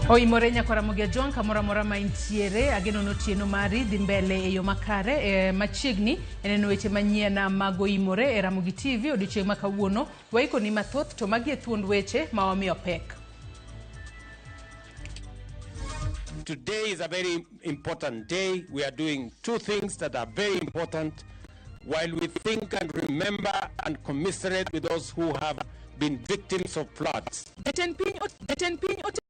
Oimore nyakora Ramogi Ajwang' kamoro amora ma intiere, ageno ni otieno mari dhi mbele e yo makare. E, machiegni e neno weche manyien mag Oimore e Ramogi TV odiochieng' ma kawuono. Waikoni mathoth to magi e thuond weche ma wamiyo pek. Today is a very important day. We are doing two things that are very important. While we think and remember and commiserate with those who have been victims of floods. Jatend piny jatend piny otero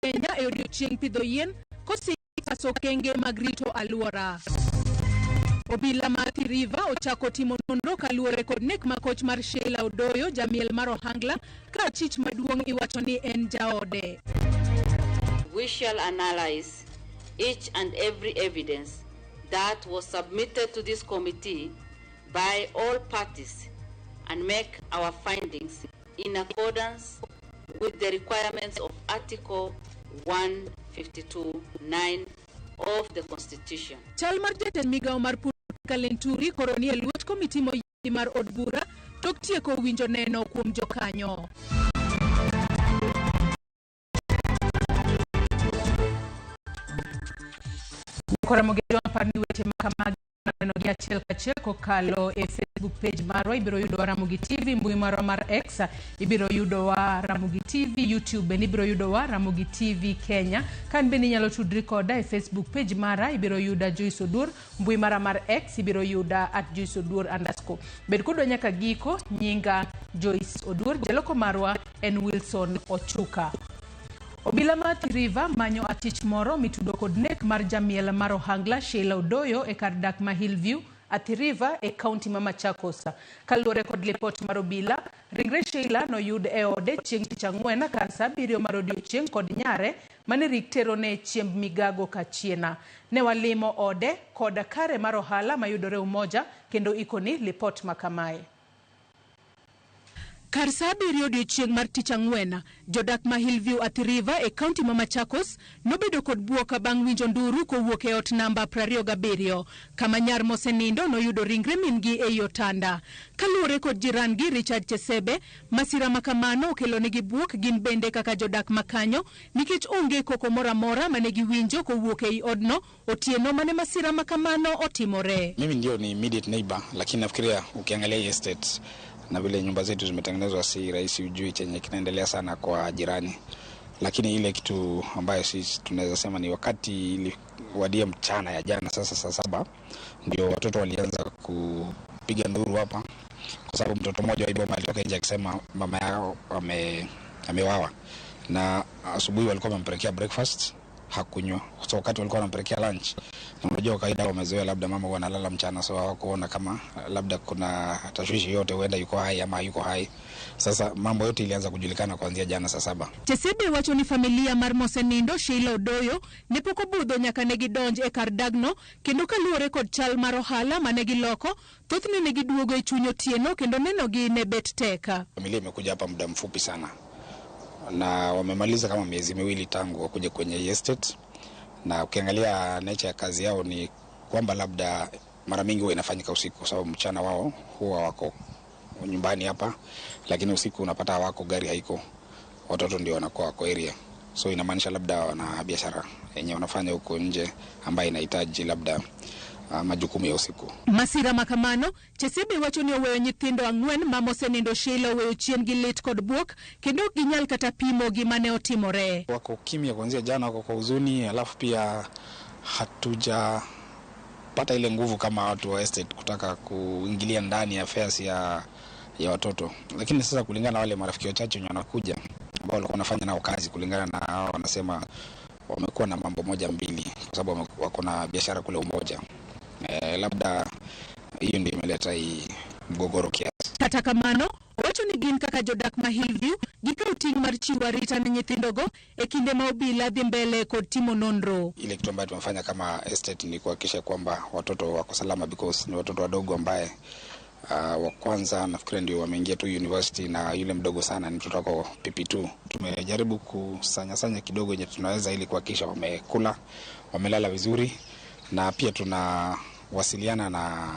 Kenya e odiochieng' pidho yien kosing paso okenge mag rito alwora. Obila ma Athi River ochako timo nonro kaluwore kod nek ma koch mar Sheila Odoyo jamiel mar Ohangla ka achich maduong' iwacho ni en jaode. We shall analyze each and every evidence that was submitted to this committee by all parties and make our findings in accordance with the requirements of Article 152.9 of the Constitution. Chal mar jatend migawo mar pur Kalenturi koro nie lwet komiti moyiedhi mar od bura tok tieko winjo neno kuom jokanyo. Koro Ramogi Ajwang' par ni weche ma kamagi neno gi achiel kachiel kokalo e Facebook page marwa ibiro yudowa Ramogi TV, mbui marwa mar X ibiro yudowa Ramogi TV, YouTube bende ibiro yudowa Ramogi TV Kenya. Ka in bende inyalo tudri koda e Facebook page mara ibiro yuda Joyce Oduor, mbui mara mar X ibiro yuda at Joyce Oduor underscore. Bed kodwa nyaka giko, nyinga Joyce Oduor, jaloko marwa en Wilson Ochuka. Obila ma Athi River manyo achich moro mitudo kod nek mar jamiel mar ohangla Sheila Odoyo e kar dak ma Hillview, Athi River e kaunti ma Machakos. Kaluwore kod lipot mar obila, ringre Sheila noyud e ode chieng' tich ang'wen kar saa abiriyo mar odiochieng' kod nyare mane rik terone chiemb migago kachiena. Ne walimo ode kod kare mar ohala mayudore Umoja kendo ikoni lipot ma kamae. Kar saa abiriyo odiochieng' mar tich ang'wen, jodak ma Hillview Athi River e kaunti ma Machakos nobedo kod bwok bang' winjo nduru kowuok e ot namba 27 kama nyar mosenindo noyudo ringre min-gi ei otanda. Kaluwore kod jiran-gi Richard Chesebe, masira ma kamano okelonegi bwok gin bende kaka jodak ma kanyo nikech onge koko moro amora mane giwinjo kowuok ei odno otieno mane masira ma kamano otimore. Mimi ndio ni immediate neighbor, lakini nafikiria ukiangalia hii estate na vile nyumba zetu zimetengenezwa, si rahisi ujui chenye kinaendelea sana kwa jirani, lakini ile kitu ambayo sisi tunaweza sema ni wakati iliwadia mchana ya jana, sasa saa saba ndio watoto walianza kupiga nduru hapa, kwa sababu mtoto mmoja wa boma alitoka nje akisema mama yao amewawa, na asubuhi walikuwa wamempelekea breakfast hakunywa. So wakati walikuwa wanampelekea lunch, na unajua kawaida wamezoea labda mama huwa analala mchana, so hawakuona kama labda kuna tashwishi yote, huenda yuko hai ama hayuko hai. Sasa mambo yote ilianza kujulikana kuanzia jana saa saba. Chesebe wacho ni familia mar mosenindo Sheila Odoyo ne pok obudho nyaka ne gidonj e kar dagno kendo kaluwore kod chal mar ohala mane giloko, thothne ne giduogo e chuny otieno kendo nenogi ne bet tek. Familia imekuja hapa muda mfupi sana na wamemaliza kama miezi miwili tangu wakuja kwenye hii estate, na ukiangalia nature ya kazi yao ni kwamba labda mara mingi huwa inafanyika usiku, kwa sababu mchana wao huwa wako nyumbani hapa, lakini usiku unapata hawako, gari haiko, watoto ndio wanakuwa wako area, so inamaanisha labda wana biashara yenye wanafanya huko nje ambayo inahitaji labda majukumu ya usiku. Masira ma kamano, Chesebe wacho ni oweyo nyithindo ang'wen ma mosenindo Sheila oweyo chien gi lit kod bwok kendo ok ginyal kata pimo gima ne otimore. Wako kimya kuanzia jana, wako kwa huzuni, alafu pia hatujapata ile nguvu kama watu wa estate kutaka kuingilia ndani ya affairs ya watoto, lakini sasa kulingana na wale marafiki wachache wenye wanakuja ambao walikuwa wanafanya nao kazi, kulingana na hao wanasema wamekuwa na mambo moja mbili, kwa sababu wako na biashara kule Umoja. Labda hiyo ndio imeleta hii mgogoro kiasi. Kata kamano, owacho ni gin kaka jodak ma Hillview gikawo ting' mar chiwo arita ne nyithindogo e kinde ma obila dhi mbele kod timo nonro. Ile kitu ambayo tumefanya kama estate ni kuhakikisha kwamba watoto wako salama, because ni watoto wadogo ambaye wa kwanza nafikiri ndio wameingia tu university na yule mdogo sana ni mtoto wako PP2. Tumejaribu kusanyasanya kidogo yenye tunaweza ili kuhakikisha wamekula, wamelala vizuri, na pia tunawasiliana na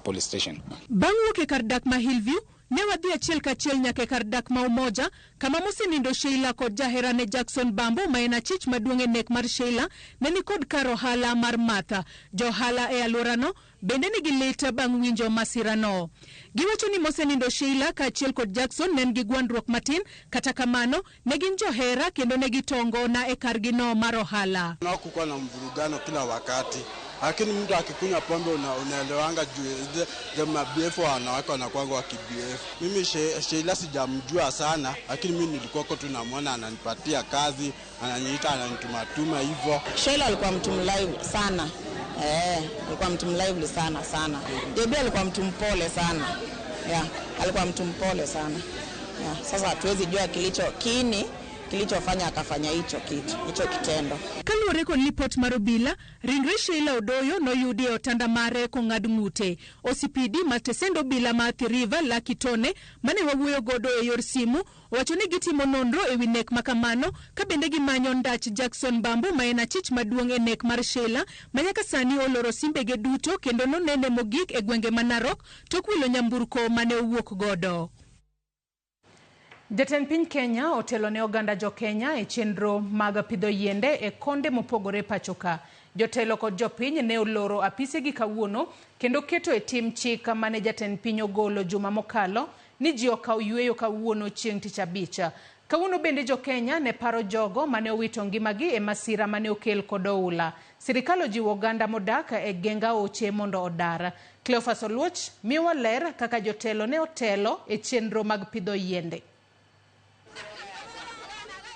police station. Bang' wuok e kar dak ma Hillview, Ne wadhi achiel kachiel nyaka e kar dak ma Umoja, kama mosenindo Sheila kod jaherane Jackson Bambo, ma en achich maduong' e nek mar Sheila, ne nikod kar ohala mar Martha. Jo ohala e alworano bende nigi lit bang' winjo masirano. Giwacho ni mosenindo Sheila kaachiel kod Jackson ne nigi gwandruok matin, kata kamano ne gin johera kendo ne gitongona e kargino mar ohala. Kukuwa na mvurugano kila wakati, lakini mtu akikunywa pombe unaelewanga juu the mabf wanawake wanakuanga wa kibf. Mimi Sheila sijamjua sana, lakini mimi nilikuwa tu namwona ananipatia kazi, ananiita, ananitumatuma hivyo. Sheila alikuwa mtu mlively sana. Alikuwa mtu mlively sana sana. JB alikuwa mtu mpole sana. Yeah, alikuwa mtu mpole sana. Yeah, sasa hatuwezi jua kilichofanya akafanya hicho kitu, hicho kitendo. Kaluwore kod lipot mar obila, ringre Sheila Odoyo noyudi e otanda mare kong'ad ng'ute. OCPD mar tesend obila ma Athi River, Lucky Tone, mane wawuoyo godo e yor simu, owacho ni gitimo nonro ewi nek makamano ka bende gimanyo ndach Jackson Bambo, ma en achich maduong' e nek mar Sheila, ma nyaka sani oloro simbege duto kendo nonene mogik e gwenge ma Narok tok wilo nyamburko mane owuok godo. Jatend piny Kenya otelo ne oganda jo Kenya e chenro mag pidho yiende e konde mopogore pacho ka. Jotelo kod jopiny ne oloro apisegi kawuono kendo keto e tim chik mane jatend piny ogolo juma mokalo ni ji okaw yweyo kawuono chieng' tich abich. Kawuono bende jo Kenya ne paro jogo mane owito ngimagi e masira mane okel kod oula. Sirikal ojiwo oganda modak e geng aoche mondo odar. Cleophas Oluoch miyowa ler kaka jotelo ne otelo e chenro mag pidho yiende.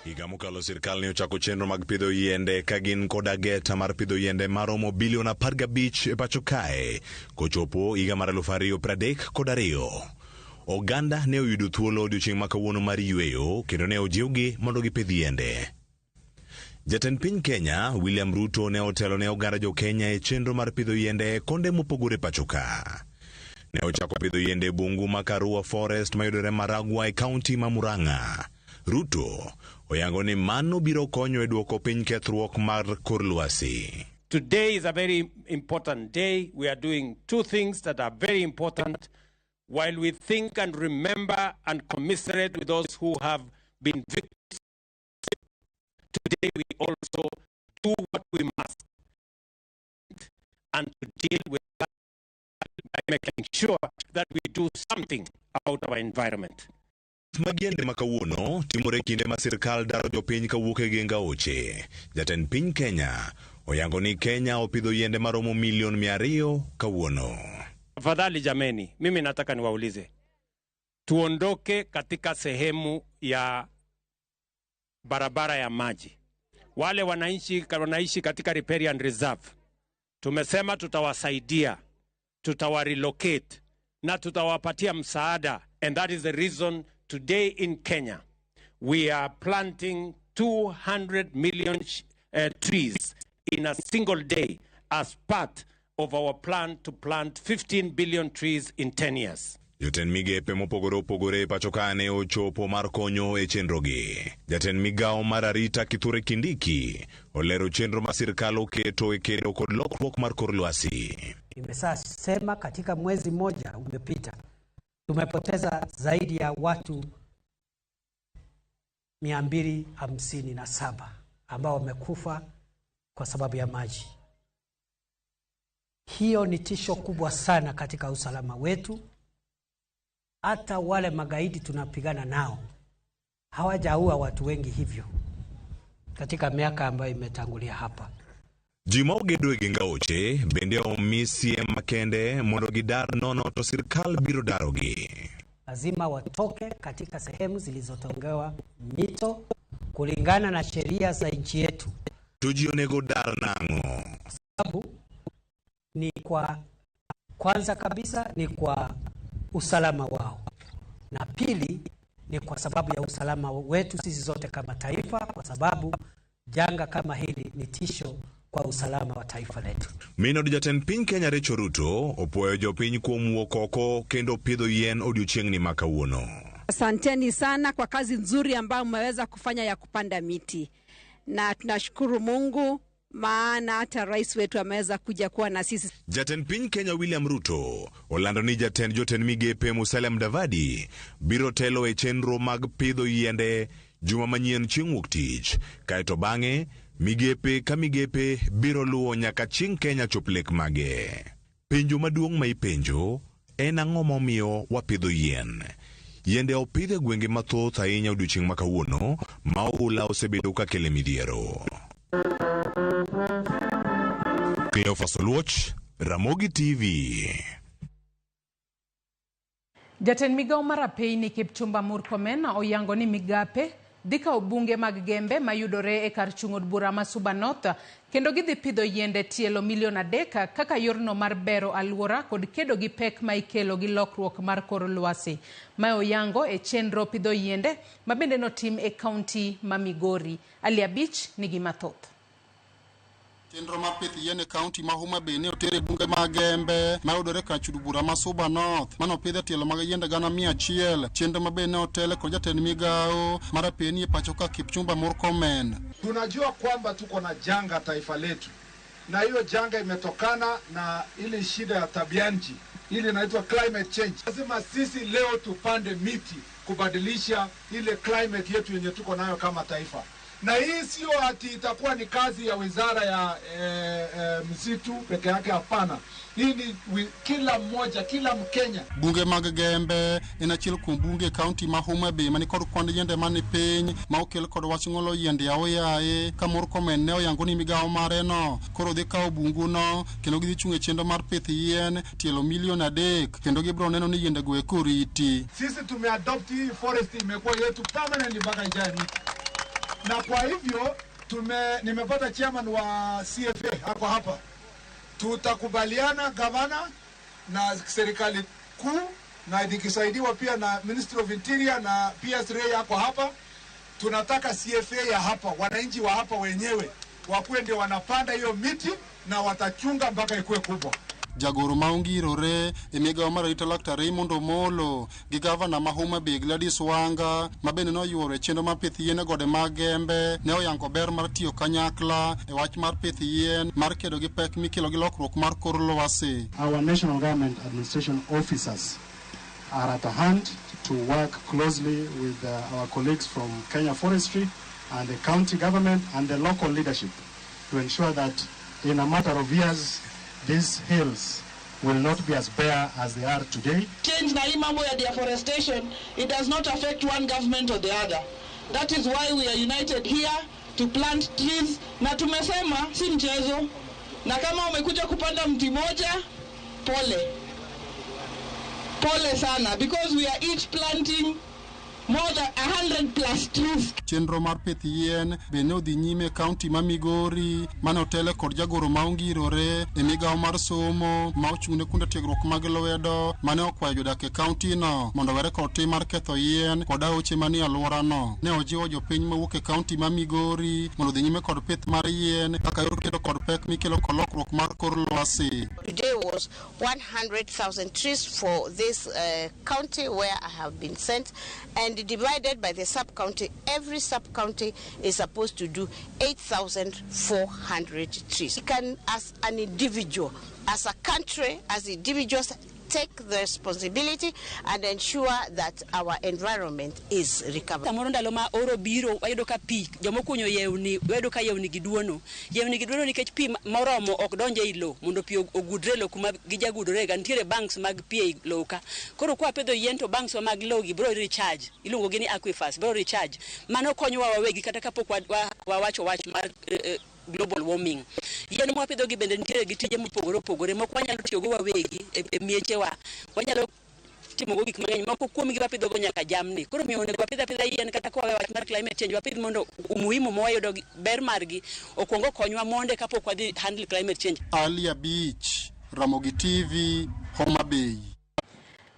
Higa mokalo sirkal ne ochako chenro mag pidho yiende ka gin kod ageta mar pidho yiende maromo bilion 15 e pacho kae kochopo higa mar 2032. Oganda ne oyudo thuolo odiochieng' ma kawuono mar yweyo kendo ne ojiwgi mondo gipidh yiende. Jatend piny Kenya William Ruto ne otelo ne oganda jo Kenya e chenro mar pidho yiende e konde mopogore pacho ka. Ne ochako pidho yiende e bungu ma Karua Forest mayudore Maragua e kaunti ma Murang'a. Ruto oyango ni mano biro konyo e duoko piny kethruok mar kor lwasi. Today is a very important day. We are doing two things that are very important. While we think and remember and commiserate with those who have been victims, today we also do what we must and to deal with that by making sure that we do something about our environment. Mag yiende ma kawuono timore kinde ma sirkal daro jopiny kawuok e geng aoche. Jatend piny Kenya oyango ni Kenya opidho yiende maromo milion 200 kawuono. Tafadhali jameni, mimi nataka niwaulize, tuondoke katika sehemu ya barabara ya maji. Wale wananchi wanaishi katika riparian reserve, tumesema tutawasaidia, tutawarelocate na tutawapatia msaada, and that is the reason today in Kenya we are planting 200 million trees in a single day as part of our plan to plant 15 billion trees in 10 years. Jotend migepe mopogore opogore e pacho ka ne ochopo mar konyo e chenrogi. Jatend migawo mar arita Kithure Kindiki olero chenro ma sirkal oketo e kedo kod lokruok mar kor lwasi. Nimesema katika mwezi mmoja umepita tumepoteza zaidi ya watu 257 ambao wamekufa kwa sababu ya maji. Hiyo ni tisho kubwa sana katika usalama wetu. Hata wale magaidi tunapigana nao hawajaua watu wengi hivyo katika miaka ambayo imetangulia hapa. Ji ma ogedo e geng aoche bende omi siem makende mondo gidar nono to sirkal biro darogi. Lazima watoke katika sehemu zilizotongewa mito kulingana na sheria za nchi yetu. To ji onego dar nang'o? Sababu ni kwa kwanza kabisa ni kwa usalama wao, na pili ni kwa sababu ya usalama wetu sisi zote kama taifa, kwa sababu janga kama hili ni tisho kwa usalama wa taifa letu. Min od jatend piny Kenya Rachel Ruto opuoyo jopiny kuom wuok oko kendo pidho yien odiochieng'ni ma kawuono. Asanteni sana kwa kazi nzuri ambayo mmeweza kufanya ya kupanda miti, na tunashukuru Mungu maana hata rais wetu ameweza kuja kuwa na sisi. Jatend piny Kenya William Ruto olando ni jatend jotend migepe Musalia Mudavadi biro telo e chenro mag pidho yiende juma manyien chieng' wuok tich, kaeto bang'e migepe ka migepe biro luwo nyaka chieng' Kenya chop lek mage. Penjo maduong' ma ipenjo en ang'o momiyo wapidho yien? Yiende opidh e gwenge mathoth ahinya odiochieng' ma kawuono ma oula osebedo ka kele midhiero. Cleophas Oluoch, Ramogi TV. Jatend migawo mar apeyni Kipchumba Murkomen oyango ni migape dhi kawo bunge mag Gembe mayudore e kar chung' od bura ma Suba North kendo gidhi pidho yiende tielo milion 3 kaka yorno mar bero aluora kod kedo gi pek ma ikelo gi lokruok mar kor lwasi. Mae oyango e chenro pidho yiende ma bende notim e kaunti ma Migori. Ali Abich nigi mathoth. Chenro mar pith yien e kaunti ma Homa Bay ne oter e bunge mag Gembe mayudore kar chud bura ma Suba North mane opidhe tielo mag yiende 100,000. Chenro ma be ne otele kod jatend migawo mar apeni e pacho ka Kipchumba Murkomen. Tunajua kwamba tuko na janga taifa letu, na hiyo janga imetokana na ile shida ya tabianchi ile inaitwa climate change. Lazima sisi leo tupande miti kubadilisha ile climate yetu yenye tuko nayo kama taifa. Na hii sio ati itakuwa ni kazi ya wizara ya msitu peke yake, hapana. Hii ni kila mmoja, kila Mkenya. Bunge mag Gembe en achiel kuom bunge e kaunti ma Homa Bay mani kod kwand yiende mani piny ma okel kod wach ng'olo yiende aoyaye ka Murkomen ne oyango ni migawo mare no koro dhi kawo bungu no kendo gidhi chung' e chenro mar pith yien tielo milion 3 kendo gibiro neno ni yiende go eko oriti. Sisi tumeadopt hii forest, imekuwa yetu permanently mpaka ijae miti. Na kwa hivyo nimepata chairman wa CFA hako hapa. Tutakubaliana gavana na serikali kuu na nikisaidiwa pia na Ministry of Interior na PS Ray hako hapa. Tunataka CFA ya hapa, wananchi wa hapa wenyewe wakuwe ndio wanapanda hiyo miti na watachunga mpaka ikue kubwa. Jagoro ma ongirore e migawo mar arita Laktar Raymond Omolo gi gavana ma Homa Bay Gladys Wanga ma bende noyuoro e chenro mar pith yien e gode mag Gembe ne oyango ber mar tiyo kanyakla e wach mar pith yien mar kedo gi pek mikelo gi lokruok mar kor lwasi. Our national government administration officers are at hand to work closely with our colleagues from Kenya Forestry and the county government and the local leadership to ensure that in a matter of years these hills will not be as bare as they are today. Change na hii mambo ya deforestation, it does not affect one government or the other. That is why we are united here to plant trees. Na tumesema si mchezo. Na kama umekuja kupanda mti moja, pole. Pole sana, because we are each planting more than 100 plus trees. Chenro mar pith yien be ne odhi nyime e kaunti ma Migori mane otele kod jagoro ma ongirore e migawo mar somo ma ochung' ne kuonde tiegruok mag lwedo mane okwayo jodak e kaunti no mondo owere kod tim mar ketho yien kod aoche manie alworano. Ne ojiwo jopiny mawuok e kaunti ma Migori mondo odhi nyime kod pith mar yien kaka yor kedo kod pek mikelo kod lokruok mar kor lwasi. Today was 100,000 trees for this county where I have been sent, and divided by the sub-county. Every sub-county is supposed to do 8,400 trees. We can, as an individual, as a country, as individuals, take the responsibility and ensure that our environment is recovered. Samoro ndalo ma oro biro wayudo ka pi jomokunyo yewni wayudo ka yewni giduono. Yewni giduono nikech pi moromo ok donj ei lowo mondo pi ogudre e lowo kuma gijagudore ga. Nitiere banks mag pi ei lowo ka. Koro kwapidho yien to banks wa mag lowo gi biro recharge. Iluongo gi ni aquifers biro recharge. Mano konyowa wawegi kata kapok wawacho wach mar global warming. Yien mwapidho gi bende nitiere gi tije mopogore opogore. Moko wanyalo tiyogo wawegi e miechewa. Wanyalo timogo gik mang'eny. Moko kuomgi wapidhogo nyaka jamni. Koro omiyo onego wapidh apidha yien kata ka wawe wach mar climate change, wapidh mondo umuhimu mawayudo ber margi okuongo okonywa monde kapok wadhi handle climate change. Alia Beach, Ramogi TV, Homa Bay.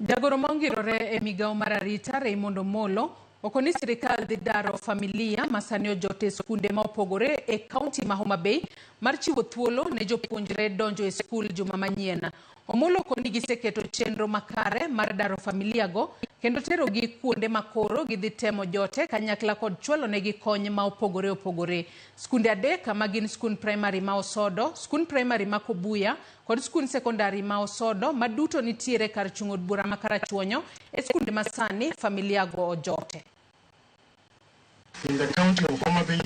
Jagoro ma ongirore e migawo mar arita Raymond Omolo okoni sirikal dhi daro familia ma sani ojot e skunde ma opogore e kaunti ma Homa Bay mar chiwo thuolo ne jopuonjre donjo e skul juma manyien. Omolo koni giseketo chenro makare mar daro familiago kendo terogi kuonde makoro gidhi temo jote kanyakla kod chwalo negi kony ma opogore opogore. Skunde 3 ma gin skund primary ma Osodo, skund primary ma Kobuya kod skund sekondari ma Osodo ma duto nitiere kar chung' od bura ma Karachuonyo e skunde ma sani familiago ojote. In the county of Homa Bay,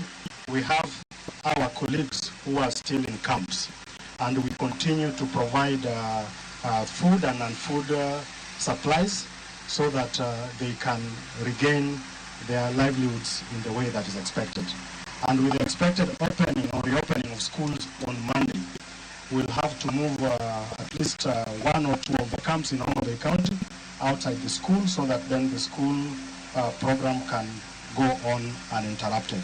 we have our colleagues who are still in camps, and we continue to provide food and non-food supplies so that they can regain their livelihoods in the way that is expected. And with the expected opening or reopening of schools on Monday, we'll have to move at least 1 or 2 of the camps in Homa Bay County outside the school so that then the school program can go on uninterrupted.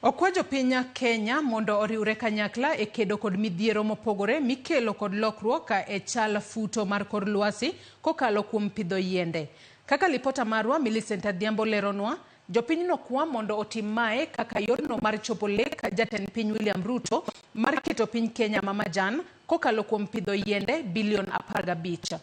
Okwa jopiny Kenya mondo oriwre kanyakla e kedo kod midhiero mopogore mikelo kod lokruok e chal futo mar kor lwasi kokalo kuom pidho yiende. Kaka lipota marwa Millicent Adhiambo leronwa, jopinyno kwa mondo otim mae kaka yorno mar chopo lek jatend piny William Ruto mar keto piny Kenya mamajan kokalo kuom pidho yiende bilion 15.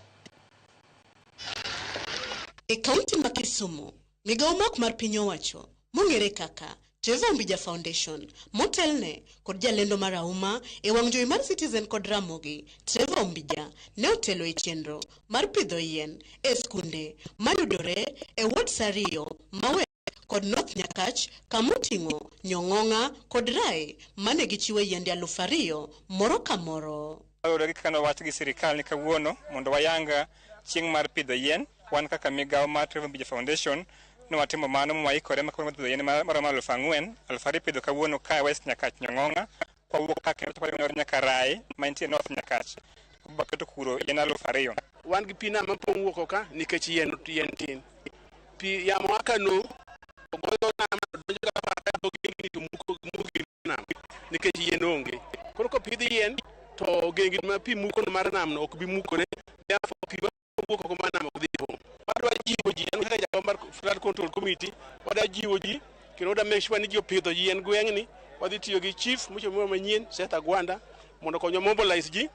E kaunti ma Kisumu, migawo mok mar piny owacho mong'ere kaka Trevor Ombija Foundation motelne kod jalendo mar auma e wang' jowi mar Citizen kod Ramogi, Trevor Ombija ne otelo e chenro mar pidho yien e skunde mayudore e wards 2 ma West kod North Nyakach kamoting'o Nyong'ong'a kod Rai mane gichiwo yiende 2000 moro ka moro. Wayudo gi kaka wach gi sirikal ni kawuono mondo wayang chieng' mar pidho yien. Wan kaka migawo mar Trevor Ombija Foundation ne watimo mano mwaikore ma kawuono pidho yien maromo 4,000, 2,000 pidho kawuono ka West Nyakach Nyong'ong'a, kwawuok ka kendo to nyaka Rai ma nitie North Nyakach. Waketo kuro yien 2,000. Wan gi pi nam mapong' wuok ka nikech yien tin. Pi yamo aka no ogoyo nam donjo ka pata gengni to muko nam nikech yien onge. Koro kopidh yien to gengni ma pi muko mar nam no ok bi mukore, therefore pi wuok oko mar nam ok dhi pong'. Wadwa jiwo ji, an kaka jakom mar Flood Control Committee, wadwa jiwo ji kendo wadwa make sure ni ji opidho yien gweng'ni. Wadhi tiyo gi chief mochomo manyien Seth Agwanda mondo okonywa mobilize ji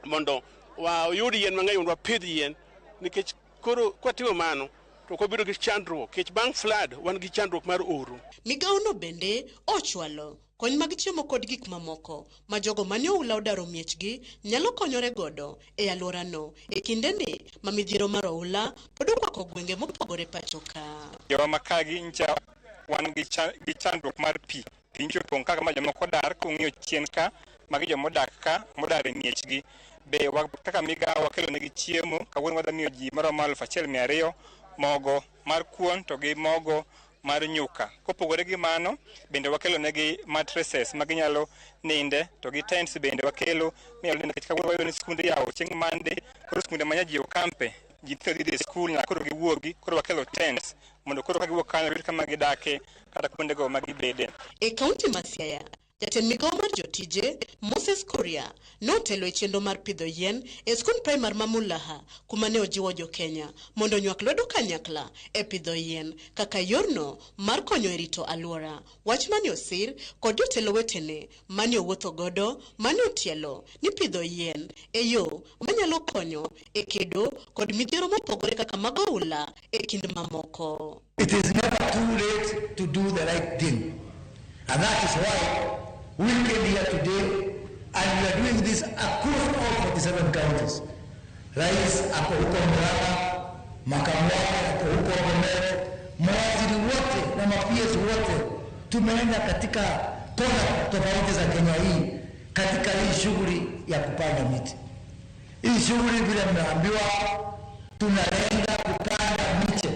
mondo wayud yien mang'eny mondo wapidh yien, nikech koro kwatimo mano to ok wabedo gi chandruok, nikech bang' flood wan gi chandruok mar oro. Migawono bende ochwalo kony mag chiemo kod gik mamoko ma jogo mane oula odaro miechgi nyalo konyore godo e alworano e kindeni ma midhiero mar oula pod okwako gwenge mopogore pacho ka. Jowa ma kagi ncha wan gi chandruok mar pi. Pi nyicho opong' kaka ma jomoko dar kung'iyo chien ka, magi jomodak ka modar e miechgi. Be kaka migawo wakelo negi chiemo, kawuono wadhi miyo ji maromo 1200 mogo mar kuon to gi mogo mar nyuka. Kopogore gi mano, bende wakelo negi mattresses ma ginyalo ninde to gi tents bende wakelo minyalo ninde, nikech kawuono wayudo ni skunde yawo chieng' Monday, koro skunde ma ji okampe, ji nyithindo dhi e skul nyaka koro giwuogi, koro wakelo tents mondo koro ka giwuok kanyo giyud kama gidake kata kuondego ma gibede. E kaunti ma Siaya, jatend migawo mar jotije Moses Kuria notelo e chenro mar pidho yien e skund primar ma Mulaha kuma ne ojiwo jo-Kenya mondo onywak lwedo kanyakla e pidho yien kaka yorno mar konyo e rito alwora. Wach mane osir kod jotelo wetene mane owuotho godo mane otielo ni pidho yien e yo manyalo konyo e kedo kod midhiero mopogore kaka mag oula e kind mamoko. It is never too late to do the right thing. And that is why we came here today, and we are doing this across all 47 counties. Rais ako huko Murang'a, makamu wake ako huko Bomet, mawaziri wote na ma-PS wote tumeenda katika kona tofauti za Kenya hii katika hii shughuli ya kupanda miti. Hii shughuli vile mmeambiwa, tunalenga kupanda miche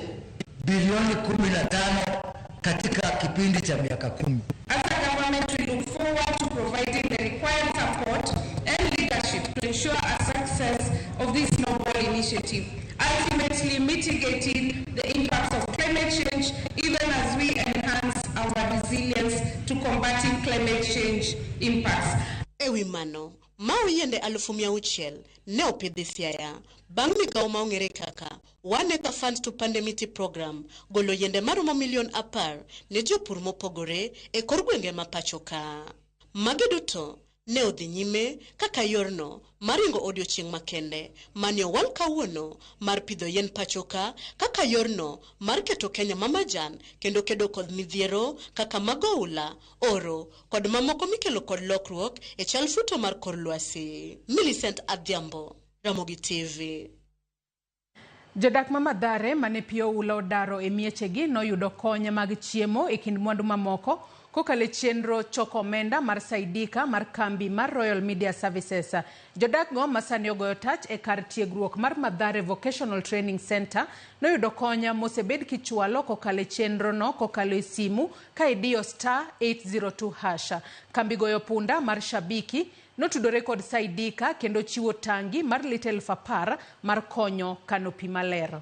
bilioni 15 katika kipindi cha miaka 10. As a government, we look forward to providing the required support and leadership to ensure a success of this noble initiative, ultimately mitigating the impacts of climate change even as we enhance our resilience to combating climate change impacts. Ewi mano, mao yiende 600,000 ne opidhi Siaya bang' migawo ma ong'ere kaka One Acre Fund to Pande Miti Program golo yiende maromo milion 10 ne jopur mopogore e kor gwenge ma pacho ka. Magi duto ne odhi nyime kaka yorno mar ringo odiochieng' makende mane owal kawuono mar pidho yien pachoka kaka yorno mar keto Kenya mamajan kendo kedo kod midhiero kaka mag oula, oro kod mamoko mikelo kod lokruok e chal futo mar kor lwasi. Millicent Adhiambo, Ramogi TV. Jodak ma Mathare mane pi oula odaro e miechegi noyudo kony mag chiemo e kind mwandu mamoko kokalo e chenro choko omenda mar Saidika mar kambi mar Royal Media Services. Jodakgo ma sani ogoyo tach e kar tiegruok mar Mathare Vocational Training Center noyudo kony mosebed kichwalo kokalo e chenrono kokalo e simu ka idiyo *802#. Kambi goyo punda mar Shabiki notudore kod Saidika kendo chiwo tangi mar lita 10,000 mar konyo kano pi maler.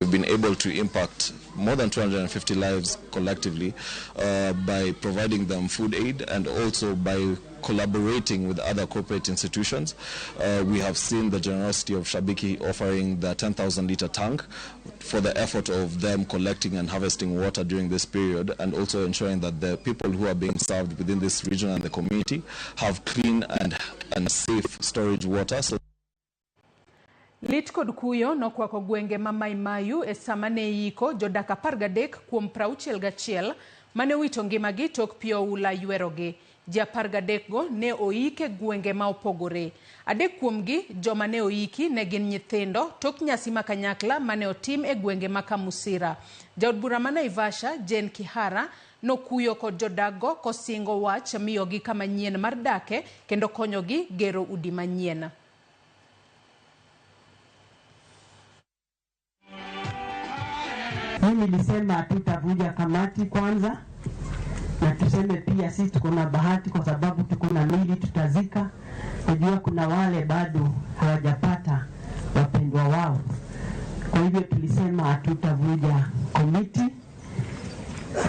We've been able to impact more than 250 lives collectively by providing them food aid and also by collaborating with other corporate institutions. We have seen the generosity of Shabiki offering the 10,000 liter tank for the effort of them collecting and harvesting water during this period, and also ensuring that the people who are being served within this region and the community have clean and safe storage water. So Lit kod kuyo nokwako gwenge ma Mai Mahiu e sama ne iyiko jodak 13 kuom 61 mane owito ngimagi tok pi oula ywerogi. Ji 13 go ne oik e gwenge ma opogore. 3 kuomgi joma ne oiki ne gin nyithindo tok nyasi ma kanyakla mane otim e gwenge ma Kamusira. Jaod bura ma Naivasha Jane Kihara nokuyo kod jodakgo kosingo wach miyogi kama nyien mar dake kendo konyogi gero udi manyien. Mimi nilisema tutavuja kamati kwanza, na tuseme pia sisi tuko na bahati kwa sababu tuko na mili tutazika. Najua kuna wale bado hawajapata wapendwa wao. Kwa hivyo tulisema hatutavuja komiti,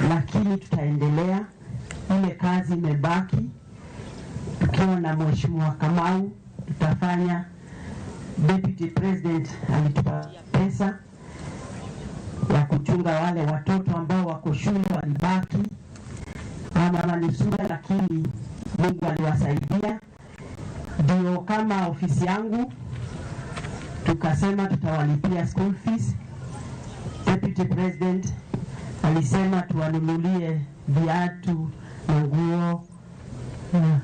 lakini tutaendelea ile kazi imebaki. Tukiwa na Mheshimiwa Kamau tutafanya. Deputy President alitupa pesa ya kuchunga wale watoto ambao wako shule walibaki ama manusura, lakini Mungu aliwasaidia. Ndio kama ofisi yangu tukasema tutawalipia school fees. Deputy President alisema tuwanunulie viatu na nguo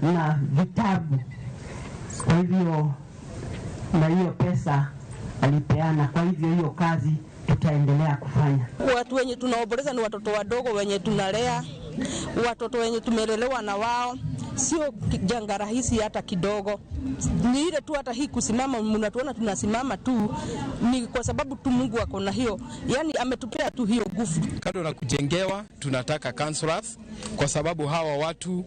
na vitabu. Kwa hivyo na hiyo pesa alipeana, kwa hivyo hiyo kazi tutaendelea kufanya. Watu wenye tunaomboleza ni watoto wadogo wenye tunalea, watoto wenye tumelelewa na wao. Sio janga rahisi hata kidogo. Ni ile tu hata hii kusimama, mnatuona tunasimama tu ni kwa sababu tu Mungu ako na hiyo, yani ametupea tu hiyo nguvu. Kando na kujengewa, tunataka counselors kwa sababu hawa watu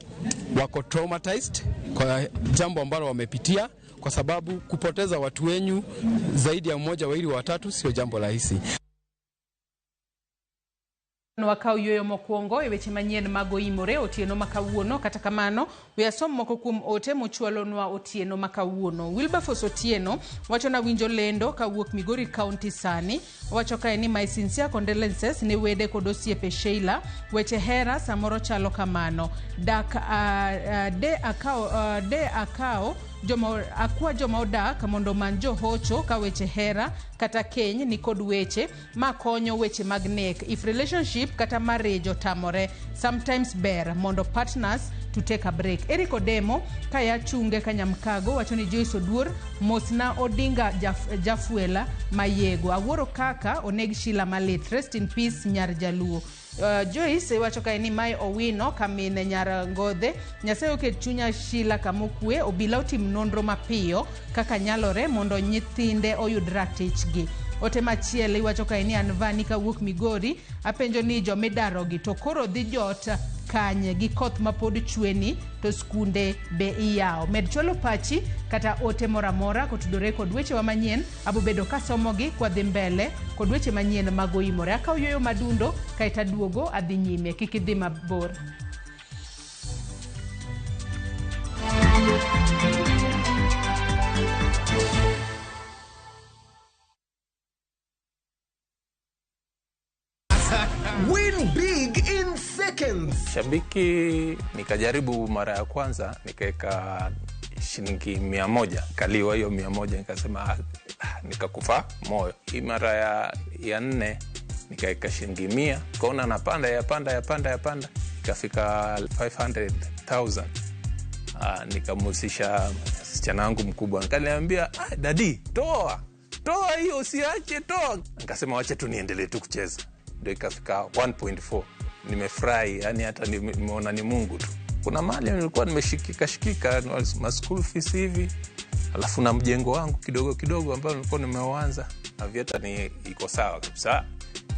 wako traumatized kwa jambo ambalo wamepitia, kwa sababu kupoteza watu wenyu zaidi ya 1, 2, 3 sio jambo rahisi. Wakaw yueyo mokwongo e weche manyien mag oimore otieno ma kawuono. Kata kamano, we asom moko kuom ote mochwalonwa otieno ma kawuono. Wilberforce Otieno wacho na winjo lendo kawuok Migori County sani. Wacho kae ni my sincere condolences ne wede kod osiepe Sheila. Weche hera samoro chalo kamano. Dak de akao joma akwa joma odak mondo man johocho ka weche hera kata keny ni kod weche ma konyo weche mag nek. If relationship kata marriage otamore, sometimes ber mondo partners to take a break. Eric Odemo kaya chunge Kanyamkago wacho ni Joyce Oduor mosna Odinga Jafuela Mayego awuoro kaka oneg Sheila malit, rest in peace nyar Jaluo. Joyce wacho kae ni Mai Owino kamine nyar Ngodhe, Nyasaye oket chunya Sheila kamokwe, obila otim nonro mapiyo kaka nyalore mondo nyithinde oyud ratichgi. Ote machielo iwacho kae ni Anvani kawuok Migori apenjo ni jomidarogi to koro dhi jot kanye gi koth mapod chweni to skunde be iyawo. Med chwalo pachi kata ote moro amora kotudore kod wechewa manyien, abobedo kasomogi kwadhi mbele kod weche manyien mag oimore. Akawo yueyo madundo kaeto aduogo adhi nyime, kik idhi mabor. Win big in seconds. Shabiki nikajaribu mara ya kwanza nikaweka shilingi 100, kaliwa hiyo 100, nikasema nikakufa moyo. Hii mara ya nne nikaweka shilingi 100, kaona napanda yapanda yapanda yapanda, ikafika 500,000. Nikamhusisha msichana wangu mkubwa, akaniambia dadi, toa hiyo, usiache, toa. Nikasema wacha tu niendelee tu kucheza, ndio ikafika 1.4. Nimefurahi, yani hata nimeona ni Mungu tu. Kuna mahali nilikuwa nimeshikika shikika ma school fees hivi, alafu na mjengo wangu kidogo kidogo ambao nilikuwa nimeuanza. Aviator ni iko sawa kabisa,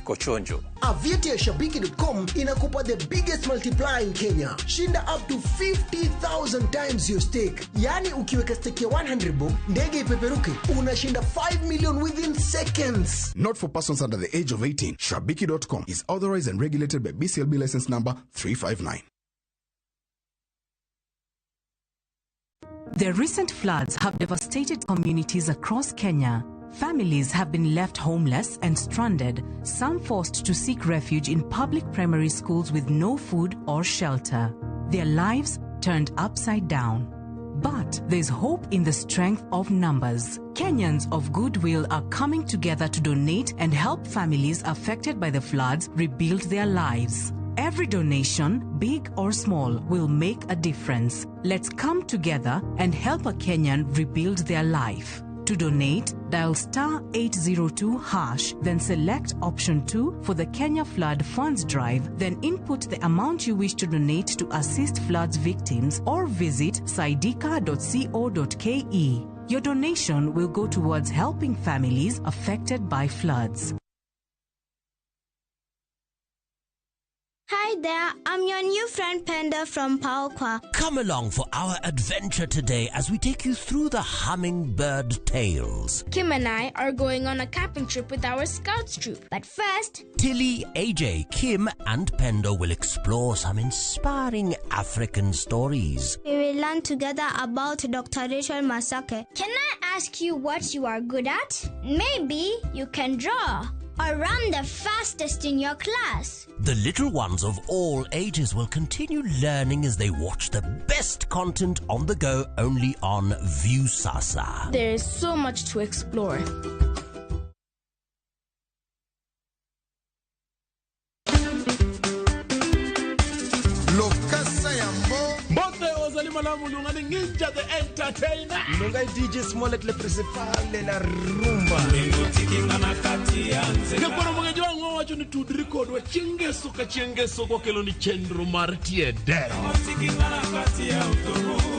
iko chonjo. Aviator ya Shabiki.com inakupa the biggest multiplier in Kenya. Shinda up to 50,000 times your stake. Yani ukiweka stake ya 100 bob, ndege ipeperuke, unashinda 5 million within seconds. Not for persons under the age of 18. Shabiki.com is authorized and regulated by BCLB license number 359. The recent floods have devastated communities across Kenya. Families have been left homeless and stranded, some forced to seek refuge in public primary schools with no food or shelter. Their lives turned upside down. But there's hope in the strength of numbers. Kenyans of goodwill are coming together to donate and help families affected by the floods rebuild their lives. Every donation, big or small, will make a difference. Let's come together and help a Kenyan rebuild their life. To donate, dial star 802#, then select option 2 for the Kenya Flood Funds Drive, then input the amount you wish to donate to assist floods victims or visit saidika.co.ke. Your donation will go towards helping families affected by floods. Hi there, I'm your new friend Penda from Paokwa. Come along for our adventure today as we take you through the hummingbird tales. Kim and I are going on a camping trip with our scouts troop. But first, Tilly, AJ, Kim and Pendo will explore some inspiring African stories. We will learn together about Dr. Rachel Masake. Can I ask you what you are good at? Maybe you can draw or run the fastest in your class. The little ones of all ages will continue learning as they watch the best content on the go only on Viusasa. There is so much to explore. Malamu Ninja the entertainer. Nongai DJ Smollett le principal de la rumba. Koro mgejo wangu wacho ni tudri kodwa chingeso ka chingeso kwa kelo ni chenro mar tie dero.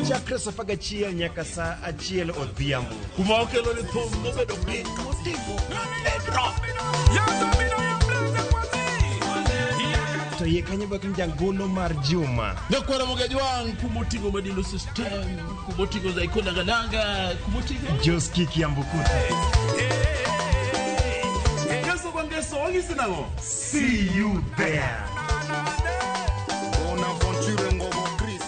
Chakre saa 11 nyaka saa 1 odhiambo. Kuma okelo ni thum mobedo piny moting'o pedro. To ye kanyo bak njangolo mar Juma. Nyakwara Mogajwang kumotingo Madilo System, kumotingo Zaiko Nangananga, kumotingo Joski Kiambukuta. Ngeso kwa ngeso, wangisi nango. See you there. Bonaventure Ngobo Chris.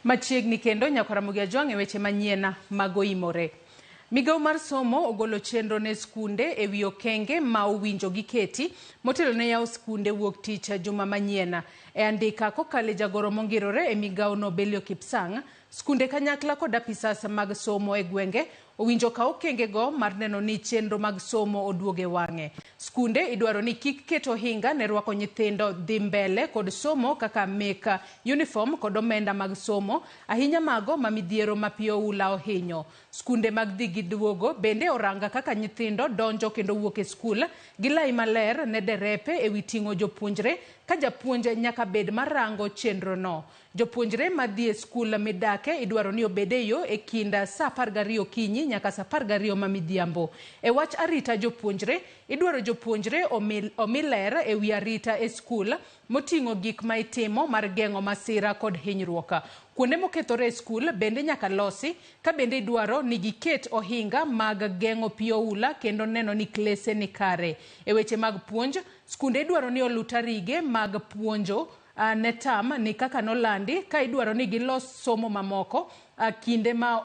Machiegni kendo nyakwara Mogajwang' e weche manyien mag oimore. Migawo mar somo ogolo chenro ne skunde e wi okenge ma owinjo giketi motelo ne yawo skunde wuok tich juma manyien. E andika kokalo e jagoro mongirore e migawo no Belio Kipsang, skunde kanyakla kod apisas mag somo e gwenge Owinjo kaw okengego mar neno ni chenro mag somo oduogo e wang'e. Skunde idwaro ni kik ket ohinga ne rwako nyithindo dhi mbele kod somo kaka mek uniform kod omenda mag somo, ahinya mago ma midhiero ma pi oula ohinyo. Skunde mag dhi gi duogo bende oranga kaka nyithindo donjo kendo wuok e skul gi lai maler ne derepe ewi ting'o jopuonjre ka japuonj nyaka bed marango chenro no. Jopuonjre madhi e skul midake idwaro ni obed e yo e kind saa 12 okinyi nyaka saa 12 ma midhiambo. E wach arita jopuonjre, idwaro jopuonjre omi ler ewi arita e skul moting'o gik ma itimo mar geng'o masira kod hinyruok. Kuonde mokethore e skul bende nyaka losi, ka bende idwaro ni giket ohinga mag geng'o pi oula kendo neno ni klese ni kare. E weche mag puonj, skunde idwaro ni oluw tarige mag puonjo ne tam ni kaka nolandi, ka idwaro ni gilos somo mamoko kinde ma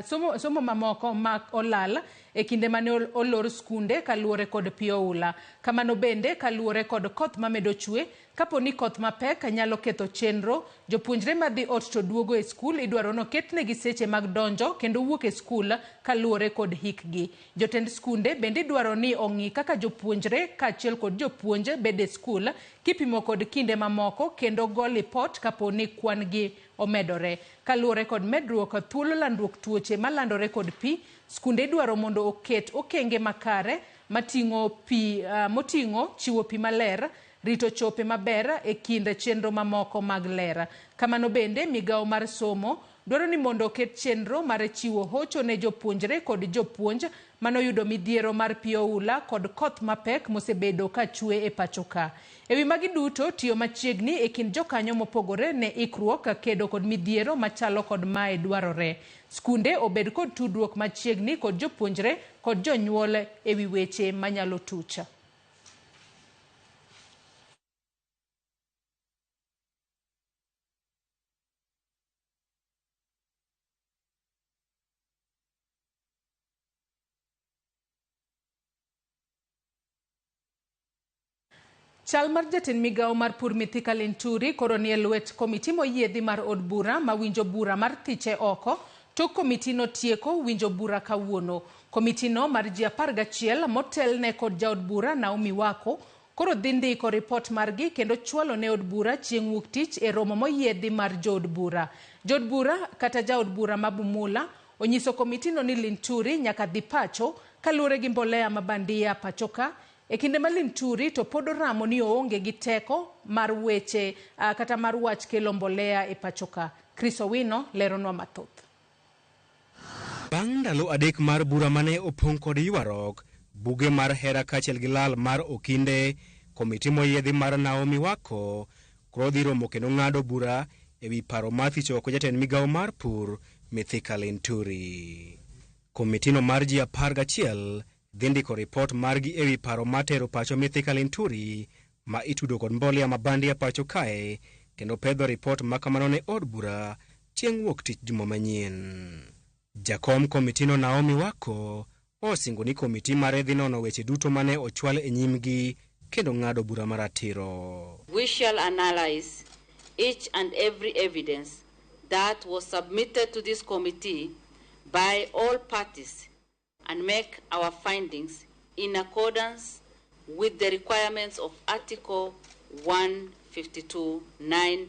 somo mamoko ma olal e kinde mane olor skunde kaluwore kod pi oula. Kamano bende kaluwore kod koth mamedo chwe, kapo ni koth mapek nyalo ketho chenro, jopuonjre madhi ot to duogo e skul idwaro ni oketnegi seche mag donjo kendo wuok e skul kaluwore kod hikgi. Jotend skunde bende idwaro ni ong'i kaka jopuonjre kaachiel kod jopuonj bedo e skul kipimo kod kinde mamoko kendo go lipot kapo ni kwan gi omedore. Kaluwore kod medruok thuolo landruok tuoche malandore kod pi, skunde idwaro mondo oket okenge makare mating'o pi moting'o chiwo pi maler, rito chope maber e kind chenro mamoko mag ler. Kamano bende migawo mar somo dwaro ni mondo oket chenro mar chiwo hocho ne jopuonjre kod jopuonj manoyudo midhiero mar pi oula kod koth mapek mosebedo ka chwe e pacho ka. Ewi magi duto, tiyo machiegni e kind jokanyo mopogore ne ikruok kedo kod midhiero machalo kod mae dwarore. Skunde obed kod tudruok machiegni kod jopuonjre kod jonyuol ewi weche manyalo tucha. Chal mar jatend migawo mar pur Mithika Linturi koro ni e lwet komiti moyiedhi mar od bura mawinjo bura mar thiche oko tok komiti no tieko winjo bura kawuono. Komiti no mar ji 11 motelne kod jaod bura Naomi Wako koro dhi ndiko ripot margi kendo chwalo ne od bura chieng' wuok tich e romo moyiedhi mar jood bura. Jood bura kata jaod bura ma Bumula onyiso komiti no ni Linturi nyaka dhi pacho kaluwore gi mbolea ma bandia pacho ka. E kinde ma Linturi to pod oramo ni oonge gi teko mar weche kata mar wach kelo mbolea e pacho ka. Chris Owino leronwa mathoth. Bang' ndalo 3 mar bura mane opong' kod ywaruok, buge mar hera kaachiel gi lal mar okinde, komiti moyiedhi mar Naomi Wako koro dhi romo kendo ng'ado bura ewi paro mar thicho oko jatend migawo mar pur Mithika Linturi. Komitino mar ji 11 dhi ndiko ripot margi ewi paro mar tero pacho Mithika Linturi ma itudo kod mbolea ma bandia pacho kae kendo pedho ripot ma kamano ne od bura chieng' wuok tich juma manyien. Jakom komitino Naomi Wako osingo ni komiti mare dhi nono weche duto mane ochwal e nyimgi kendo ng'ado bura maratiro. We shall analyze each and every evidence that was submitted to this committee by all parties and make our findings in accordance with the requirements of Article 152(9)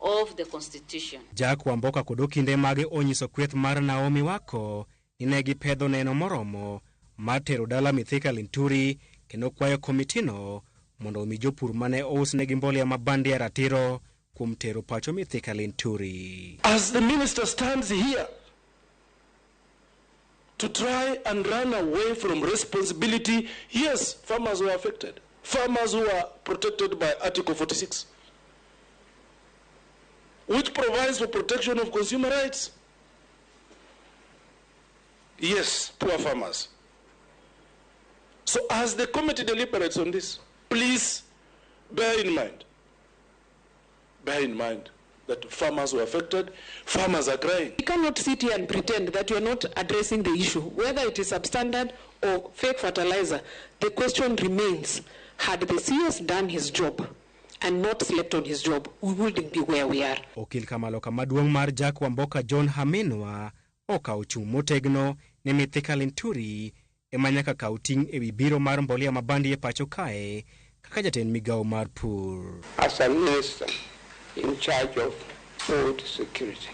of the Constitution. Jack Wamboka kod okinde mage onyiso kweth mar Naomi Wako ni ne gipedho neno moromo mar tero dala Mithika Linturi kendo kwayo komitino mondo omi jopur mane ousnegi mbolea ma bandia ratiro kuom tero pacho Mithika Linturi. As the minister stands here to try and run away from responsibility, yes, farmers were affected. Farmers who are protected by Article 46, which provides for protection of consumer rights. Yes, poor farmers. So as the committee deliberates on this, please bear in mind that farmers were affected, farmers are crying. We cannot sit here and pretend that you are not addressing the issue, whether it is substandard or fake fertilizer. The question remains, had the CS done his job and not slept on his job, we wouldn't be where we are. Okil Kamaloka maduong' mar Jack Wamboka John Haminwa okawo chung' motegno ni Mithika Linturi ema nyaka kaw ting' ewi biro mar mbolea mabandi e pacho kae kaka jatend migawo mar pur. As a minister in charge of food security,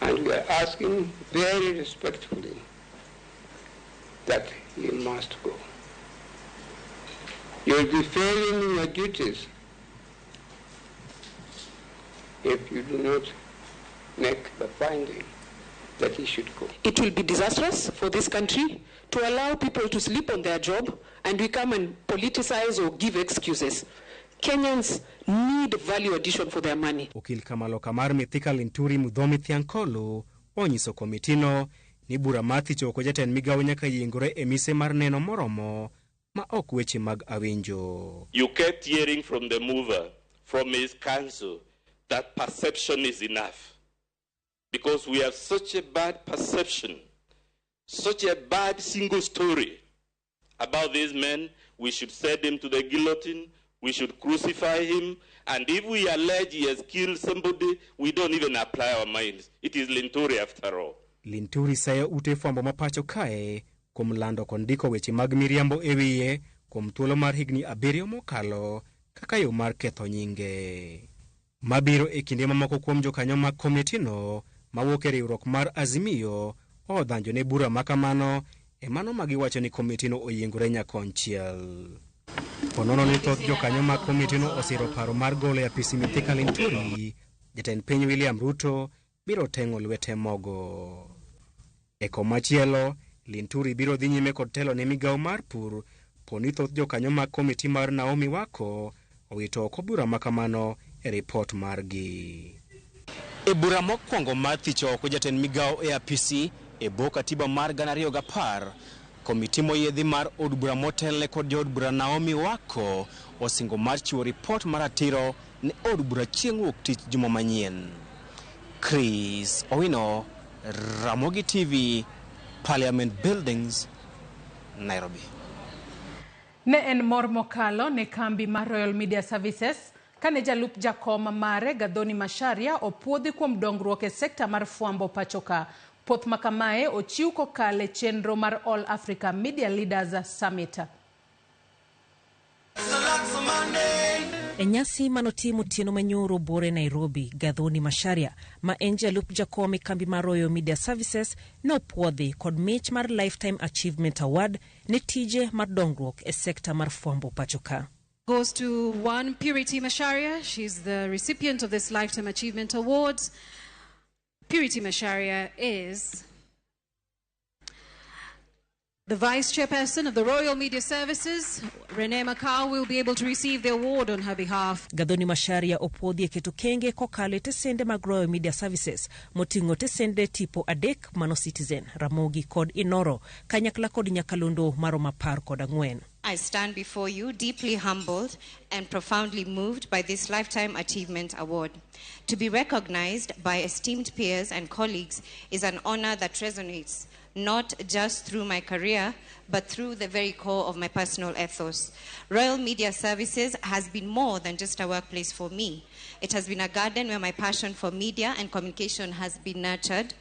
and we are asking very respectfully that he must go. You will be failing in your duties if you do not make the finding that he should go. It will be disastrous for this country to allow people to sleep on their job and we come and politicize or give excuses. Kenyans need value addition for their money. Okil kamaloka mar Mithika Linturi Mudhomi Thiankolu onyiso komitino ni bura mar thicho oko jatend migawo nyaka yiengore e mise mar neno moromo ma ok weche mag awinjo. You kept hearing from the mover, from his counsel, that perception is enough. Because we have such a bad perception, such a bad single story about this man. We should send him to the guillotine, we should crucify him, and if we allege he has killed somebody, we don't even apply our minds. It is Linturi after all. Linturi sayo ute fwambo ma pacho kae kuom lando kod ndiko weche mag miriambo e wiye kuom thuolo mar higni 7 mokalo kaka yo mar ketho nyinge. Mabiro e kinde mamoko kuom jokanyo mag komitino mawuok e riwruok mar Azimio odhanjo ne bura makamano e mano magiwacho ni komitino oyiengore nyakonchiel. Ponono ni thoth jokanyo mag komitino osiro paro mar golo e apisi Mithika Linturi, jatend piny William Ruto biro teng'o lwete mogo. E komachielo, Linturi biro dhi nyime kod telo ne migawo mar pur poni thoth jokanyo mag komiti mar Naomi Wako owito oko bura makamano e ripot margi. E bura mokwongo mar thicho oko jatend migawo e apisi e bwo katiba mar 2010, komiti moyiedhi mar od bura motelne kod jood bura Naomi Wako osingo mar chiwo ripot maratiro ne od bura chieng' wuok tich juma manyien. Chris Owino, Ramogi TV, Parliament Buildings, Nairobi. Ne en mor mokalo ne kambi mar Royal Media Services kane jalup jakom mare Gathoni Macharia opuodhi kuom dongruok e sekta mar fwambo pachoka. Puoth makamae ochiw kokalo e chenro mar All Africa Media Leaders Summit. E nyasi manotim otieno manyoro bore Nairobi, Gathoni Macharia ma en jalup jakom e kambi mar Royal Media Services nopuodhi kod mich mar Lifetime Achievement Award ne tije mar dongruok e sekta mar fwambo pachoka. Goes to one Purity Macharia. She's the recipient of this Lifetime Achievement Award. Purity Macharia is the Vice Chairperson of the Royal Media Services. Renee Macau will be able to receive the award on her behalf. Gathoni Macharia opuodhi e keto kenge kokalo e tesende mag Royal Media Services moting'o tesende tipo 3 mano Citizen, Ramogi kod Inoro kanyakla kod Nyakalondo maromo 14. I stand before you deeply humbled and profoundly moved by this Lifetime Achievement Award. To be recognized by esteemed peers and colleagues is an honor that resonates not just through my career, but through the very core of my personal ethos. Royal Media Services has been more than just a workplace for me. It has been a garden where my passion for media and communication has been nurtured,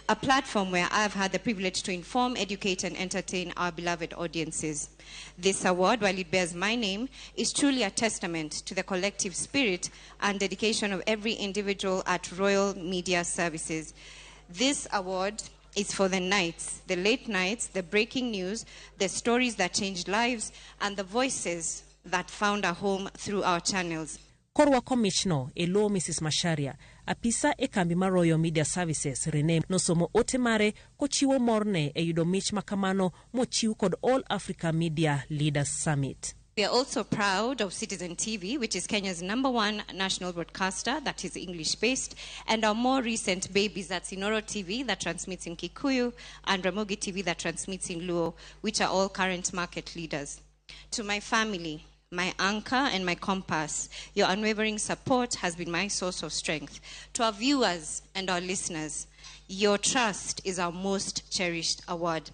a platform where I've had the privilege to inform, educate, and entertain our beloved audiences. This award, while it bears my name, is truly a testament to the collective spirit and dedication of every individual at Royal Media Services. This award is for the nights, the late nights, the breaking news, the stories that changed lives, and the voices that found a home through our channels. Korwako michno e lo Mrs. Macharia, apisa e kambi mar Royal Media Services Rene nosomo ote mare kochiwo morne e yudo mich makamano mochiw kod All Africa Media Leaders Summit. We are also proud of Citizen TV, which is Kenya's #1 national broadcaster that is English-based, and our more recent babies, that's Inoro TV that transmits in Kikuyu and Ramogi TV that transmits in Luo, which are all current market leaders. To my family, my anchor and my compass, your unwavering support has been my source of strength. To our viewers and our listeners, your trust is our most cherished award.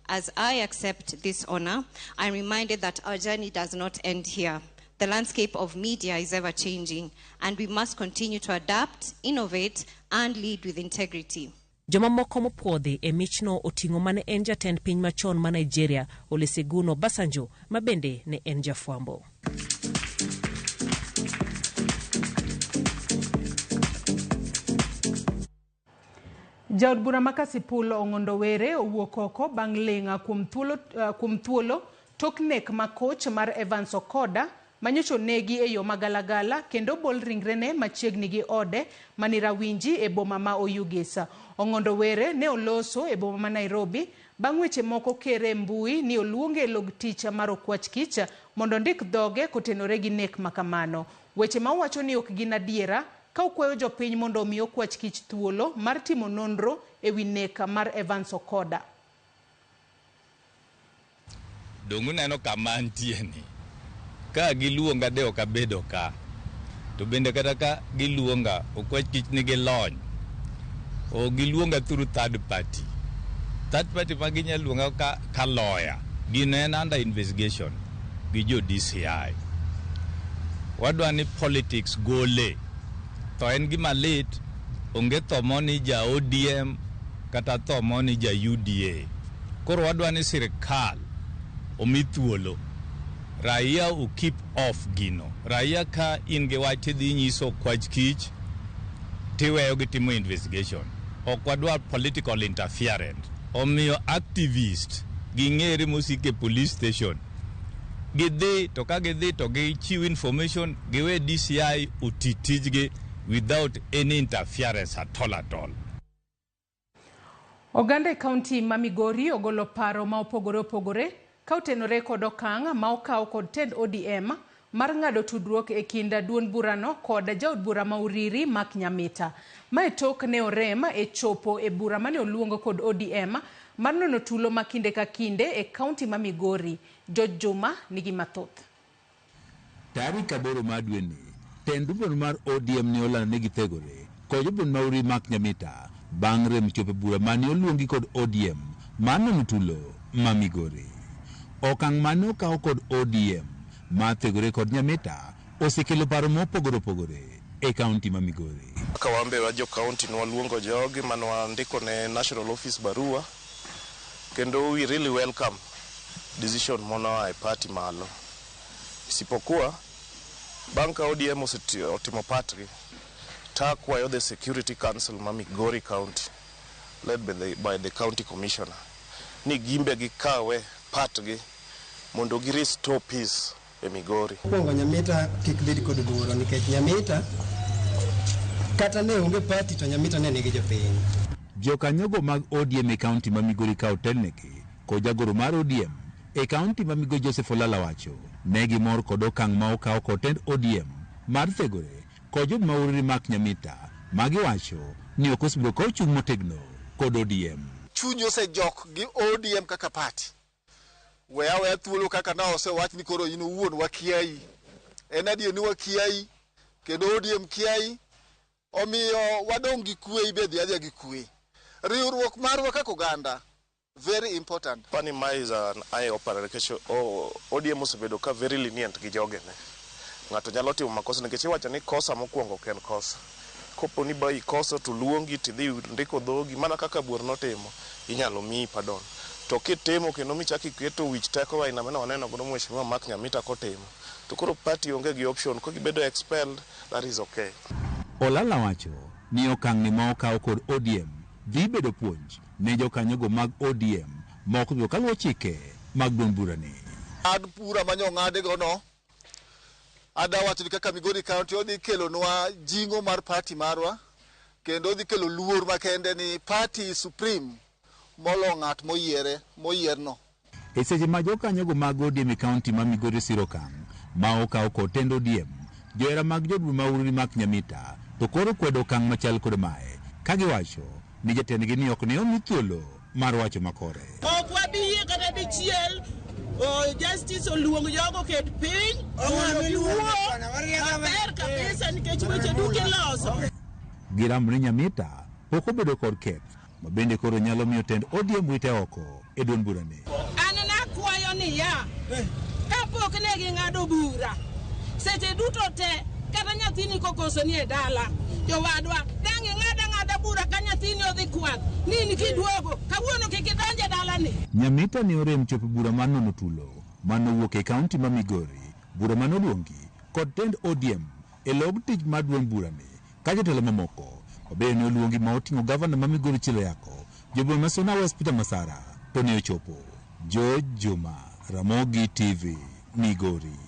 As I accept this honor, I'm reminded that our journey does not end here. The landscape of media is ever-changing, and we must continue to adapt, innovate, and lead with integrity. Jomamoko mopuodhi e michno oting'o mane en jatend piny machon ma Nigeria Olusegun Obasanjo ma bende ne en jafwambo. Jaod bura ma Kasipul Ong'ondo Were owuok oko bang' ling' kuom thuolo tok nek ma koch mar Evans Okoda manyocha onegi e yo magalagala kendo bol ringrene machiegni gi ode mani Rawinji e boma ma Oyugis. Ong'ondo Were ne oloso e boma ma Nairobi bang' weche moko kere e mbui ni oluonge e log tich mar okwach kich mondo ondik dhoge kotenore gi nek makamano. Weche ma owacho ni ok gin adiera ka okwayo jopiny mondo omi okwach kich thuolo mar timo nonro e wi nek mar Evans Okoda. Dong' uneno kama antie ni. Ka giluonga de ok abedo ka. To bende kata ka giluonga okwach kich nigi lony. O giluonga through third party. Third party ma ginya luonga ka lawyer. Gino en under investigation gi jo DCI. Wadwa ni politics gole. To en gima lit, onge tho moni ja ODM kata tho moni ja UDA. Koro wadwa ni sirikal omi thuolo. Raia u keep off gino. Raia ka in gi wach tidhi nyiso okwach kich tiweyo gitimo investigation. Ok wadwar political interference. Omiyo activist ging'ere mosik e police station. Gidhi to ka gidhi to gichiw information giwe DCI oti tijgi without any interference at all at all. Oganda e kaunti ma Migori ogolo paro ma opogore opogore ka otenore kod okang' ma okaw kod tend ODM mar ng'ado tudruok e kind duond burano kod jaod bura ma Uriri Mark Nyamita. Mae tok ne orem e chopo e bura mane oluong kod ODM mar nono tulo ma kinde ka kinde e kaunti ma Migori. George Juma nigi mathoth. Tarik 8 mar dweni, tend duond mar ODM ne olando ni githegore kod jaod ma Uriri Mark Nyamita bang' rem chopo e bura mane oluongi kod ODM mar nono tulo ma Migori. Okang' mane okaw kod ODM mar thegore kod Nyamita osekelo paro mopogore opogore e kaunti ma Migori. Kaka wan be wa jo kaunti nwaluongo jogi mane wandiko ne National Office barua kendo we really welcome decision monoa e party malo. Isipokuwa bang' ka ODM otimo partgi, takwayo the Security Council ma Migori County led by the county commissioner ni gimbe gikawe partgi mondo gi restore peace e Migori. Mokwongo Nyamita kik bed kod luoro nikech Nyamita kata ne onge party to Nyamita ne nigi jopiny. Jokanyogo mag ODM e kaunti ma Migori ka otelnegi kod jagoro mar ODM e kaunti ma Migori Joseph Olala wacho ne gimor kod okang' ma okaw kod tend ODM mar thegore kod jood ma Uriri Mark Nyamita ma giwacho ni ok osebedo ka ochung' motegno kod ODM. Chuny osejok gi ODM kaka party. We aweya thuolo kaka na osewach ni koro in owuon wakiayi. En adier ni wakiayi kendo ODM kiayi, omiyo wadong' gi kwe, ibe dhi adhiya gi kwe. Riwruok marwa kaka oganda very important. Pani mae is an eye opener nikech ODM osebedo ka very lenient gi jogene. Ng'ato nyalo timo makosa nikech iwacho ni kosa mokwongo ok en kosa. Kopo ni ba ikoso to luongi tidhi ndiko dhogi mana kaka buor notimo, inyalo miyi pardon. To kitimo kendo michako iketo wich teko aina mane waneno godo Mheshimiwa Mark Nyamita kotimo, to koro party onge gi option, ka gibedo expelled, that is okay. Olala wacho ni okang' ni ma okaw kod ODM dhi bedo puonj ne jokanyogo mag ODM ma ok obiro kaluwo chike mag duond burani. Ng'ad bura manyo ng'adigo no, ada wacho ni kaka Migori County odhi kelonwa jing'o mar party marwa kendo odhi kelo luor makende ni party supreme molo ng'at moyiere moyierno. E seche ma jokanyogo mag ODM e kaunti ma Migori siro okang' ma okaw kod tend ODM, johera mag jood bura ma Uriri Mark Nyamita to koro kwedo okang' machal kod mae ka giwacho ni jatendgi ni ok ne omi thuolo mar wacho makore. Ok wabi yie kata dichiel justice oluong jogo ket piny mondo giwuo maber kabisa nikech weche duto iloso. Giramo ni Nyamita pok obedo kod keth ma bende koro nyalo miyo tend ODM wite oko e duond burani. An nakwayo niya, kapok ne ging'ado bura, seche duto te kata nyathini kokoso ni e dala, jowadwa dang' ing'ad ang'ada bura ka nyathini odhi kwalo. yath ni in kiduogo kawuono kik idonj e dalani. Nyamita ne orem chopo bura mar nono tulo manowuok e kaunti ma Migori, bura manoluongi kod tend ODM e log tich mar duond burani ka jotelo mamoko mabende ne oluongi ma oting'o gavana ma Migori Chilo Yako, jobura ma Suna West Peter Masara to ne ochopo. George Juma, Ramogi TV, Migori.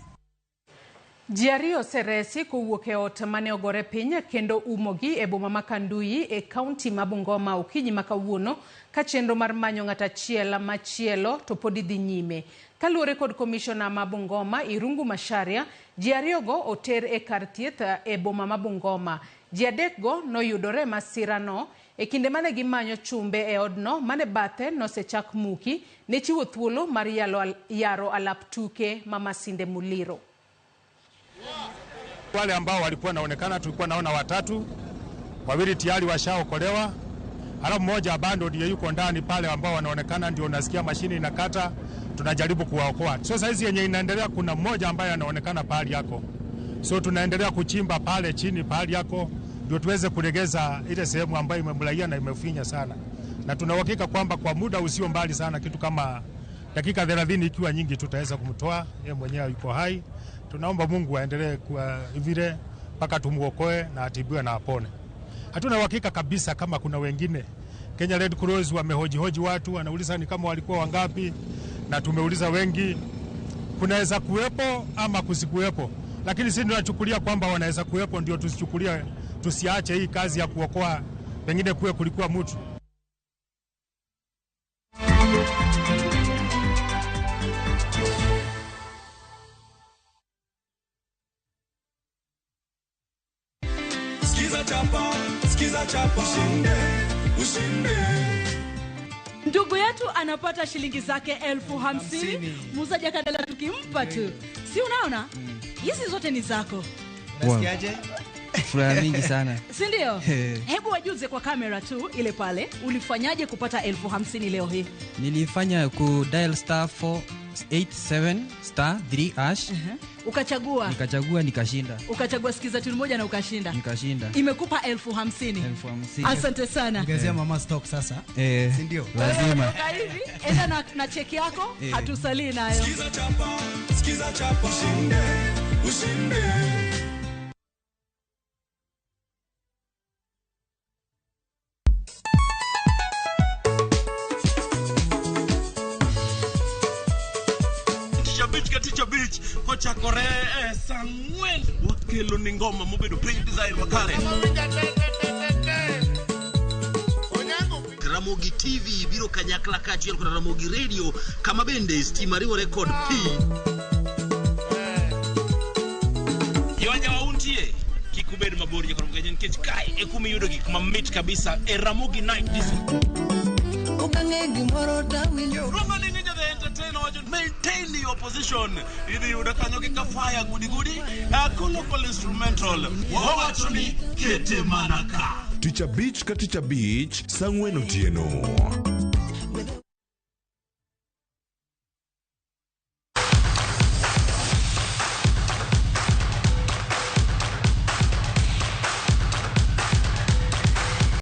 Ji ariyo oseresi kowuok e ot mane ogore piny kendo umogi e boma ma Kanduyi e kaunti ma Bungoma okinyi ma kawuono ka chenro mar manyo ng'at achiel machielo to pod dhi nyime. Kaluwore kod komishona ma Bungoma Irungu Macharia, ji ariyogo oter e kar thieth e boma ma Bungoma. Ji adekgo noyudore e masirano e kinde mane gimanyo chumbe e odno mane bathe nosechak muki ne chiwo thuolo mar yaro alap tuke ma Masinde Muliro. Wale ambao walikuwa naonekana, tulikuwa naona watatu, wawili tayari washaokolewa, halafu mmoja bado ndiye yuko ndani pale, ambao wanaonekana ndio unasikia mashini inakata, tunajaribu kuwaokoa. So saizi yenye inaendelea, kuna mmoja ambaye anaonekana pahali yako, so tunaendelea kuchimba pale chini pahali yako ndio tuweze kulegeza ile sehemu ambayo imemlaia na imefinya sana, na tunauhakika kwamba kwa muda usio mbali sana, kitu kama dakika 30 ikiwa nyingi, tutaweza kumtoa yeye mwenyewe, yuko hai. Tunaomba Mungu aendelee kwa vile mpaka tumuokoe na atibiwe na apone. Hatuna uhakika kabisa kama kuna wengine. Kenya Red Cross wamehojihoji watu, wanauliza ni kama walikuwa wangapi, na tumeuliza wengi. Kunaweza kuwepo ama kusikuwepo, lakini sisi tunachukulia kwamba wanaweza kuwepo, ndio tusichukulie, tusiache hii kazi ya kuokoa, pengine kuwe kulikuwa mtu. Sikiza chapa, sikiza chapa, ushinde, ushinde. Ndugu yetu anapata shilingi zake 50,000. Muuzaji akadala tukimpa tu. Si unaona? Hizi zote ni zako. Unasikiaje? Furaha mingi sana. Si ndio? Hebu wajuze kwa kamera tu ile pale, ulifanyaje kupata 50,000 leo hii? Nilifanya ku dial star 487 star 3 hash. Ukachagua. Nikachagua nikashinda. Ukachagua sikiza tune moja na ukashinda. Nikashinda. Imekupa 50,000. 50,000. Asante sana. Ongezea mama stock sasa. Si ndio? Lazima. Hivi enda na cheki yako, hatusalii nayo. Sikiza chapa, sikiza chapa, ushinde, ushinde. Beach kochakore saa 4 wakelo ni ngoma mobedo piny desire makare. Ramogi TV biro kanyakla kaachiel kod Ramogi Radio kama bende stima riwore kod pi. Jowanja wa untie kik ubed mabor jokoro mgenye nikech kae e kuma iyudo gik mamit kabisa e Ramogi Night Disco. Okang'e gimoro tawinjo. Roma ni ng'injo the entertainer wacho maintain your position. Idhi yudo kanyo gi kafaya gudi gudi local instrumental. Wawacho ni kete mana ka. Tich abich ka tich abich saa 4 otieno.